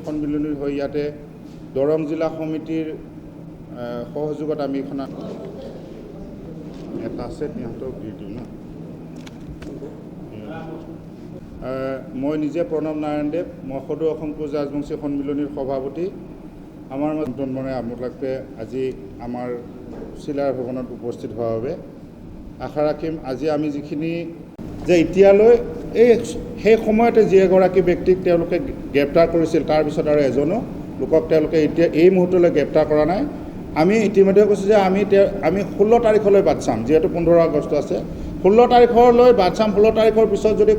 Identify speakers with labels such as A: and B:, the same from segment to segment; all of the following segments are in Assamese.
A: সন্মিলনীৰ হৈ ইয়াতে দৰং জিলা সমিতিৰ সহযোগত আমি এখন এটা আছে, সিহঁতক দি দিওঁ ন। মই নিজে প্ৰণৱ নাৰায়ণ দেৱ, মই সদৌ অসম কোচ ৰাজবংশী সন্মিলনীৰ সভাপতি। আমাৰ মনে আপোনালোকে আজি আমাৰ চিলাৰ ভৱনত উপস্থিত হোৱাৰ বাবে আশা ৰাখিম আজি আমি যিখিনি যে এতিয়ালৈ এই সেই সময়তে যি এগৰাকী ব্যক্তিক তেওঁলোকে গ্ৰেপ্তাৰ কৰিছিল, তাৰপিছত আৰু এজনো লোকক তেওঁলোকে এতিয়া এই মুহূৰ্তলৈ গ্ৰেপ্তাৰ কৰা নাই। আমি ইতিমধ্যে কৈছোঁ যে আমি 16 তাৰিখলৈ বাট চাম, যিহেতু 15 আগষ্ট আছে, 16 তাৰিখলৈ বাট চাম। 16 তাৰিখৰ পিছত যদি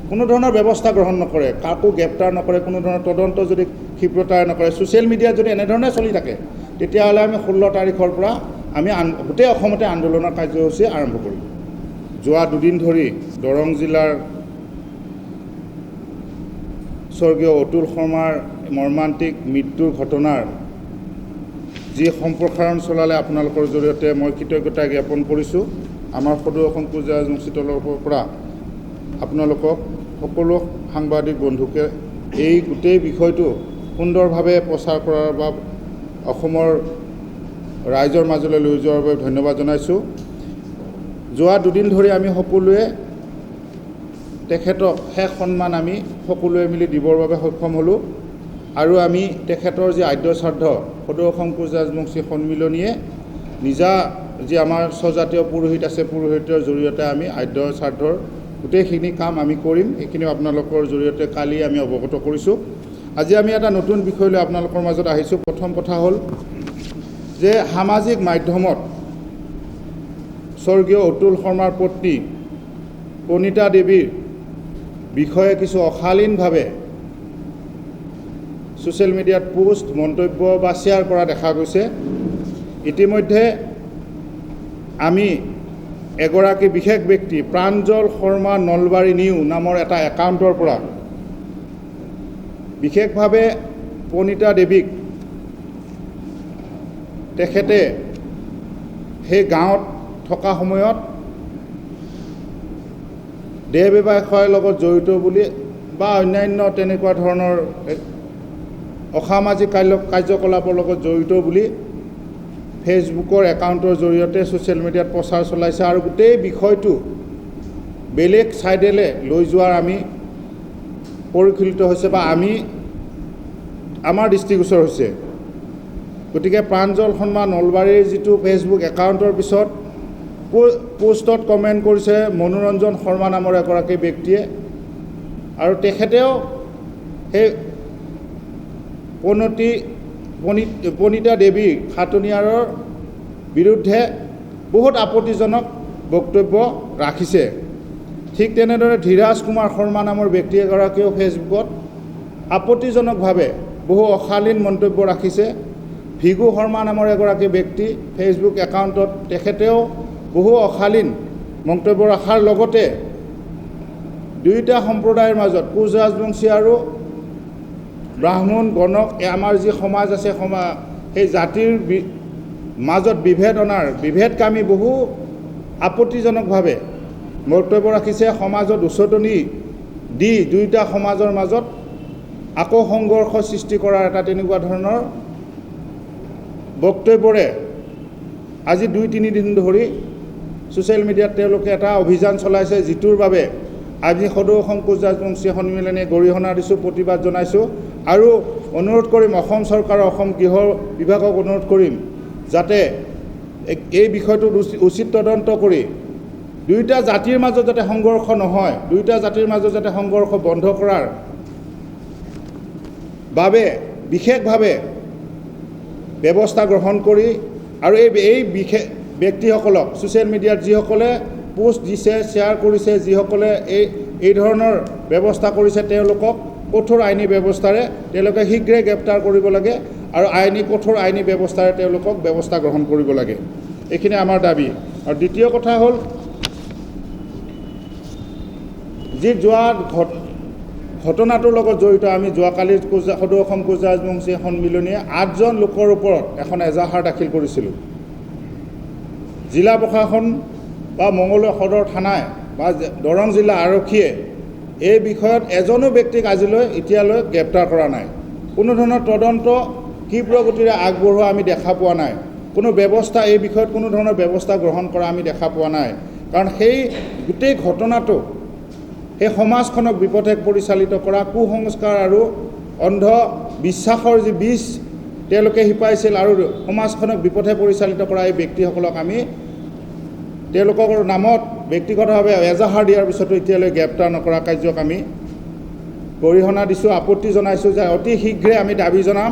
A: কোনো ধৰণৰ ব্যৱস্থা গ্ৰহণ নকৰে, কাকো গ্ৰেপ্তাৰ নকৰে, কোনো ধৰণৰ তদন্ত যদি ক্ষিপ্ৰতাৰে নকৰে, ছ'চিয়েল মিডিয়াত যদি এনেধৰণে চলি থাকে, তেতিয়াহ'লে আমি 16 তাৰিখৰ পৰা আমি গোটেই অসমতে আন্দোলনৰ কাৰ্যসূচী আৰম্ভ কৰিম। যোৱা দুদিন ধৰি দৰং জিলাৰ স্বৰ্গীয় অতুল শৰ্মাৰ মৰ্মান্তিক মৃত্যুৰ ঘটনাৰ যি সম্প্ৰসাৰণ চলালে আপোনালোকৰ জৰিয়তে মই কৃতজ্ঞতা জ্ঞাপন কৰিছোঁ। আমাৰ সদৌ অসম কোচ ৰাজবংশী তৰফৰ পৰা আপোনালোকক সকলো সাংবাদিক বন্ধুকে এই গোটেই বিষয়টো সুন্দৰভাৱে প্ৰচাৰ কৰাৰ বা অসমৰ ৰাইজৰ মাজলৈ লৈ যোৱাৰ বাবে ধন্যবাদ জনাইছোঁ। যোৱা দুদিন ধৰি আমি সকলোৱে তেখেতক শেষ সন্মান আমি সকলোৱে মিলি দিবৰ বাবে সক্ষম হ'লোঁ আৰু আমি তেখেতৰ যি আদ্যশ্ৰাদ্ধ সদৌ অসম কোচ ৰাজবংশী সন্মিলনীয়ে নিজা যি আমাৰ স্বজাতীয় পুৰোহিত আছে, পুৰোহিতৰ জৰিয়তে আমি আদ্যশ্ৰাদ্ধৰ গোটেইখিনি কাম আমি কৰিম। এইখিনিও আপোনালোকৰ জৰিয়তে কালি আমি অৱগত কৰিছোঁ। আজি আমি এটা নতুন বিষয় লৈ আপোনালোকৰ মাজত আহিছোঁ। প্ৰথম কথা হ'ল যে সামাজিক মাধ্যমত স্বৰ্গীয় অতুল শৰ্মাৰ পত্নী প্ৰণীতা দেৱীৰ বিষয়ে কিছু অশালীনভাৱে ছ'চিয়েল মিডিয়াত পোষ্ট, মন্তব্য বা শ্বেয়াৰ কৰা দেখা গৈছে। ইতিমধ্যে আমি এগৰাকী বিশেষ ব্যক্তি প্ৰাঞ্জল শৰ্মা নলবাৰী নিউ নামৰ এটা একাউণ্টৰ পৰা বিশেষভাৱে প্ৰণীতা দেৱীক তেখেতে সেই গাঁৱত থকা সময়ত দেহ ব্যৱসায়ৰ লগত জড়িত বুলি বা অন্যান্য তেনেকুৱা ধৰণৰ অসামাজিক কাৰ্যকলাপৰ লগত জড়িত বুলি ফেচবুকৰ একাউণ্টৰ জৰিয়তে ছ'চিয়েল মিডিয়াত প্ৰচাৰ চলাইছে আৰু গোটেই বিষয়টো বেলেগ ছাইডেলৈ লৈ যোৱাৰ আমি পৰিশীলিত হৈছে বা আমি আমাৰ দৃষ্টিগোচৰ হৈছে। গতিকে প্ৰাঞ্জল শৰ্মা নলবাৰীৰ যিটো ফেচবুক একাউণ্টৰ পিছত পোষ্টত কমেণ্ট কৰিছে মনোৰঞ্জন শৰ্মা নামৰ এগৰাকী ব্যক্তিয়ে আৰু তেখেতেও সেই প্ৰণীতা দেৱী খাটনিয়াৰৰ বিৰুদ্ধে বহুত আপত্তিজনক বক্তব্য ৰাখিছে। ঠিক তেনেদৰে ধীৰাজ কুমাৰ শৰ্মা নামৰ ব্যক্তি এগৰাকীয়েও ফেচবুকত আপত্তিজনকভাৱে বহু অশালীন মন্তব্য ৰাখিছে। ভিগু শৰ্মা নামৰ এগৰাকী ব্যক্তি ফেচবুক একাউণ্টত তেখেতেও বহু অশালীন মন্তব্য ৰখাৰ লগতে দুয়োটা সম্প্ৰদায়ৰ মাজত কোচ ৰাজবংশী আৰু ব্ৰাহ্মণ গণক আমাৰ যি সমাজ আছে, সেই জাতিৰ মাজত বিভেদ অনাৰ বিভেদকামী বহু আপত্তিজনকভাৱে মন্তব্য ৰাখিছে। সমাজত উচটনি দি দুয়োটা সমাজৰ মাজত আকৌ সংঘৰ্ষ সৃষ্টি কৰাৰ এটা তেনেকুৱা ধৰণৰ বক্তব্যৰে আজি 2-3 দিন ধৰি ছ'চিয়েল মিডিয়াত তেওঁলোকে এটা অভিযান চলাইছে, যিটোৰ বাবে আজি সদৌ অসম কোচ ৰাজবংশী সন্মিলনীয়ে গৰিহণা দিছোঁ, প্ৰতিবাদ জনাইছোঁ আৰু অনুৰোধ কৰিম অসম চৰকাৰৰ, অসম গৃহ বিভাগক অনুৰোধ কৰিম যাতে এই বিষয়টোত উচিত তদন্ত কৰি দুয়োটা জাতিৰ মাজত যাতে সংঘৰ্ষ নহয়, দুয়োটা জাতিৰ মাজত যাতে সংঘৰ্ষ বন্ধ কৰাৰ বাবে বিশেষভাৱে ব্যৱস্থা গ্ৰহণ কৰি আৰু এই বিশেষ ব্যক্তিসকলক ছ'চিয়েল মিডিয়াত যিসকলে পোষ্ট দিছে, শ্বেয়াৰ কৰিছে, যিসকলে এই ধৰণৰ ব্যৱস্থা কৰিছে, তেওঁলোকক কঠোৰ আইনী ব্যৱস্থাৰে তেওঁলোকে শীঘ্ৰে গ্ৰেপ্তাৰ কৰিব লাগে আৰু কঠোৰ আইনী ব্যৱস্থাৰে তেওঁলোকক ব্যৱস্থা গ্ৰহণ কৰিব লাগে। এইখিনি আমাৰ দাবী। আৰু দ্বিতীয় কথা হ'ল যি যোৱা ঘটনাটোৰ লগত জড়িত আমি যোৱাকালি সদৌ অসম কোচ ৰাজবংশী সন্মিলনীয়ে 8জন লোকৰ ওপৰত এখন এজাহাৰ দাখিল কৰিছিলোঁ। জিলা প্ৰশাসন বা মঙলদৈ সদৰ থানাই বা দৰং জিলা আৰক্ষীয়ে এই বিষয়ত এজনো ব্যক্তিক আজিলৈ এতিয়ালৈ গ্ৰেপ্তাৰ কৰা নাই। কোনো ধৰণৰ তদন্ত তীব্ৰ গতিৰে আগবঢ়োৱা আমি দেখা পোৱা নাই। কোনো ব্যৱস্থা এই বিষয়ত কোনো ধৰণৰ ব্যৱস্থা গ্ৰহণ কৰা আমি দেখা পোৱা নাই। কাৰণ সেই গোটেই ঘটনাটো সেই সমাজখনক বিপথে পৰিচালিত কৰা কুসংস্কাৰ আৰু অন্ধবিশ্বাসৰ যি বীজ তেওঁলোকে শিপাইছিল আৰু সমাজখনক বিপথে পৰিচালিত কৰা এই ব্যক্তিসকলক আমি তেওঁলোকৰ নামত ব্যক্তিগতভাৱে এজাহাৰ দিয়াৰ পিছতো এতিয়ালৈ গ্ৰেপ্তাৰ নকৰা কাৰ্যক আমি গৰিহণা দিছোঁ, আপত্তি জনাইছোঁ যে অতি শীঘ্ৰে আমি দাবী জনাম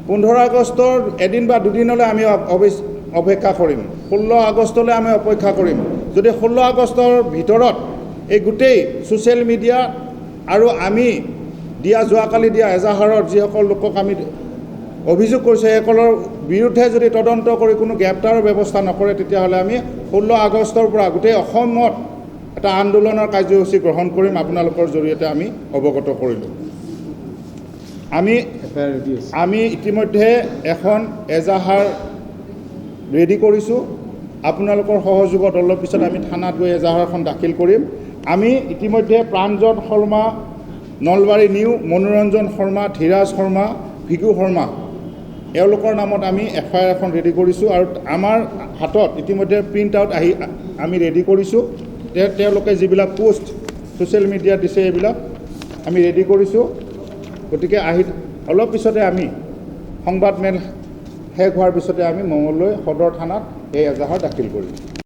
A: 15 আগষ্টৰ এদিন বা দুদিনলৈ আমি অপেক্ষা কৰিম, 16 আগষ্টলৈ আমি অপেক্ষা কৰিম। যদি 16 আগষ্টৰ ভিতৰত এই গোটেই ছ'চিয়েল মিডিয়া আৰু আমি দিয়া যোৱাকালি দিয়া এজাহাৰত যিসকল লোকক আমি অভিযোগ কৰিছোঁ সেইসকলৰ বিৰুদ্ধে যদি তদন্ত কৰি কোনো গ্ৰেপ্তাৰৰ ব্যৱস্থা নকৰে, তেতিয়াহ'লে আমি 16 আগষ্টৰ পৰা গোটেই অসমত এটা আন্দোলনৰ কাৰ্যসূচী গ্ৰহণ কৰিম। আপোনালোকৰ জৰিয়তে আমি অৱগত কৰিলোঁ। আমি ইতিমধ্যে এখন এজাহাৰ ৰেডি কৰিছোঁ। আপোনালোকৰ সহযোগত অলপ পিছত আমি থানাত গৈ এজাহাৰখন দাখিল কৰিম। আমি ইতিমধ্যে প্ৰাঞ্জল শৰ্মা, নলবাৰী নিউ, মনোৰঞ্জন শৰ্মা, ধীৰাজ শৰ্মা, ভিগু শৰ্মা এওঁলোকৰ নামত আমি এফ I আৰখন ৰেডি কৰিছোঁ আৰু আমাৰ হাতত ইতিমধ্যে প্ৰিণ্ট আউট আহি আমি ৰেডি কৰিছোঁ। তেওঁলোকে যিবিলাক পোষ্ট ছ'চিয়েল মিডিয়াত দিছে এইবিলাক আমি ৰেডি কৰিছোঁ। গতিকে আহি অলপ পিছতে আমি সংবাদমেল শেষ হোৱাৰ পিছতে আমি মঙলদৈ সদৰ থানাত এই এজাহাৰ দাখিল কৰিম।